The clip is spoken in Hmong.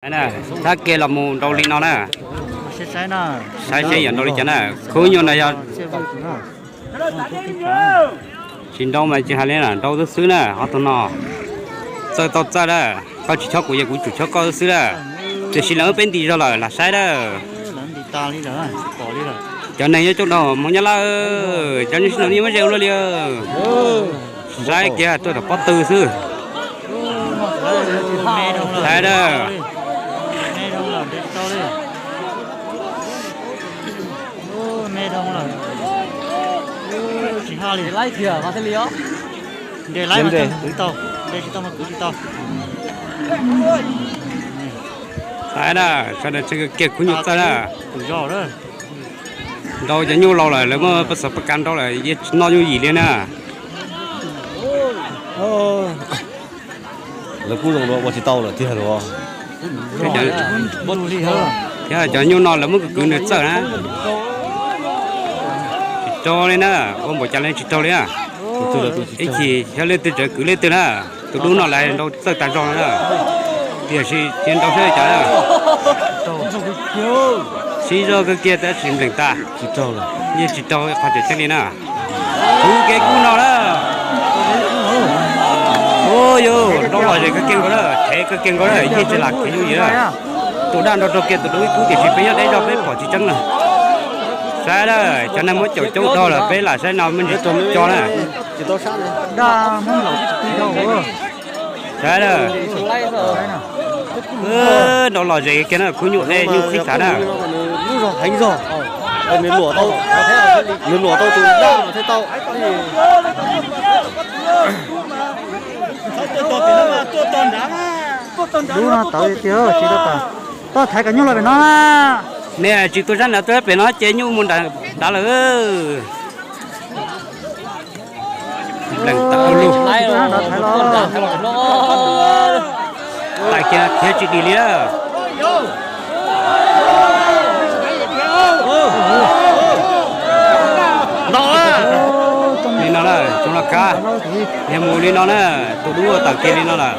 Na, thab kiag los mus nrau li no na. Saib seb yog nrau li cas na. Khub nyuj no yog tsis nrau mas tsis hais li na, nrau xwb xwb na. Ob tug no txawj tau txawj na, koj tsis chob kuv ces kuv tsum chob koj xwb xwb na. Tiam sis lawv peb nti zog lawm lam saib na. Cov neeg nyob coob dhau Hmoob Nyab Laj, cov neeg sib ntaus yeej muab ze ua luaj li. Saib kiag tuaj tom pob tw xwb. Saib na. Saib na, sawv daws txhawj kiag khub nyuj txawj na. Nrau cov nyuj laus lawm, lawv muaj pas xav pas kas nrau lawm, yeej tsis noj nyuj yim li na. Lawv kuj zoo ua tsis tau lawm tiag los. Thiab cov nyuj no lawv muab kwv kwv nws txawj na. Tsis raug li na, ua npaum cas li tsis raug li na. Ib chim yog leej twg tseem kwv leej twg na. Tus dub no lawv nrau txawj tas zog na. Tiam sis cia nrau saib cas na. Sib zog kawg kiag tab sis nplees tas. Yeej tsis raug qhov tseem ceeb li na. Kuv kev kub no na. Ua yus nrau lom zem kawg kiag nkaus na, thev kawg kiag nkaus na, yeej tsis lam khiav nyuj yim na. Tus daj nrau raug kiag tus dub ib kub tiam sis peb nyob deb zog peb pom tsis tseeb na. Saib na, cov neeg muab caum coob dhau lawm peb lam saib no me ntsis co na. Saib na, nrau lom zem kiag na, khub nyuj dej nyuj qhib xav na. Nws luam tau tus daj thiaj tau. Dub no tawv tiag, tsis tau tas. Koj thaiv kom nyuj los pem no na. Nej tsis tuaj sab nrad, tuaj sab pem no ces nyuj mus nrad lawm. Nplees tas lug. Tais kiag khiav tsis dim li na. Li no na, tsoom laj kab, niag mus li no na, tus dub tawm kiag li no lawm.